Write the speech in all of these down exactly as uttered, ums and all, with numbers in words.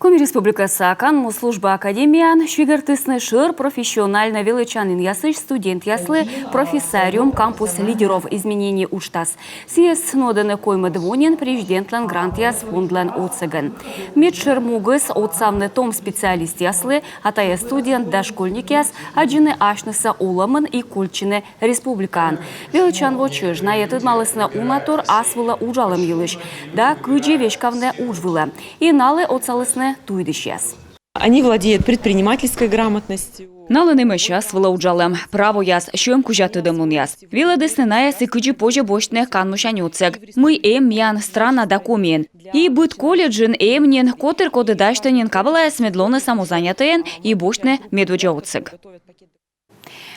Коми Республикаса канму служба академияын сигӧртісны шӧр профессиональнӧй велӧдчанінъясысь студентъяслы «Профессариум. Кампус лидеров изменений» уджтас. Сійӧс нуӧдӧны коймӧд во нин президентлӧн грантъяс фондлӧн отсӧгӧн. Медшӧр могыс — отсавны том специалистъяслы, а тайӧ студент да школьникъяс аддзыны асьнысӧ олӧмын и кольччыны республикаын. Велӧдчан во чӧж найӧ тӧдмалісны унатор ас вылӧ уджалӧм йылысь да кыдзи веськавны удж вылӧ. И налы отсалісны туйдысьяс. Они владеют предпринимательской грамотностью. Налӧн эмӧсь ас вылӧ уджалӧм правояс, сьӧм кузя тӧдӧмлунъяс. Велӧдісны найӧс и кыдзи позьӧ босьтны канмусянь отсӧг, мый эм миян страна да Комиын. И быд колледжын эм нин котыр, коді дасьтӧ нин кабалаяс, мед лоны самозанятӧйӧн и босьтны медводдза отсӧг.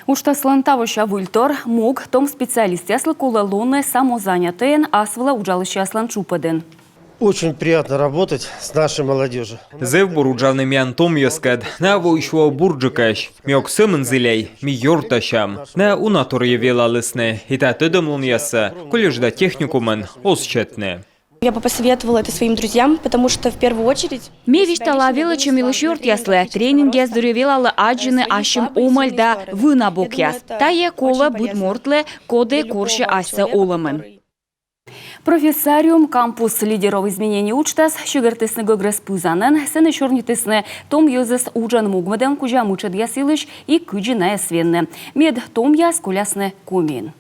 Уджтаслӧн тавося выльтор — мог том специалистъяслы колӧ лоны самозанятӧйӧн ас вылӧ уджалысьяслӧн чупӧдын. Очень приятно работать с нашей молодежью. Зэв бур уджавны миян томъяскӧд. Найӧ воысь воӧ бурджыкӧсь. Ми ог сӧмын зіляй, ми ёртасям. Найӧ унаторйӧ велалісны, и та тӧдӧмлунъяссӧ колледж да техникумын оз сетны. Я бы посоветовала это своим друзьям, потому что в первую очередь... Ме висьтала велӧдчӧм йылысь ёртъяслы: тренингъяс дырйи велалӧ аддзыны ассьым омӧль да вына бокъяс. Тайӧ колӧ быд мортлы, коді корсьӧ асьсӧ олӧмын. «Профессариум. Кампус лидеров изменений» уджтас сигӧртісны гӧгрӧс пызанӧн. Сэні сёрнитісны том йӧзӧс уджӧн могмӧдӧм кузя мытшӧдъяс йылысь и кыдзи найӧс венны, мед томъяс колясны Комиын.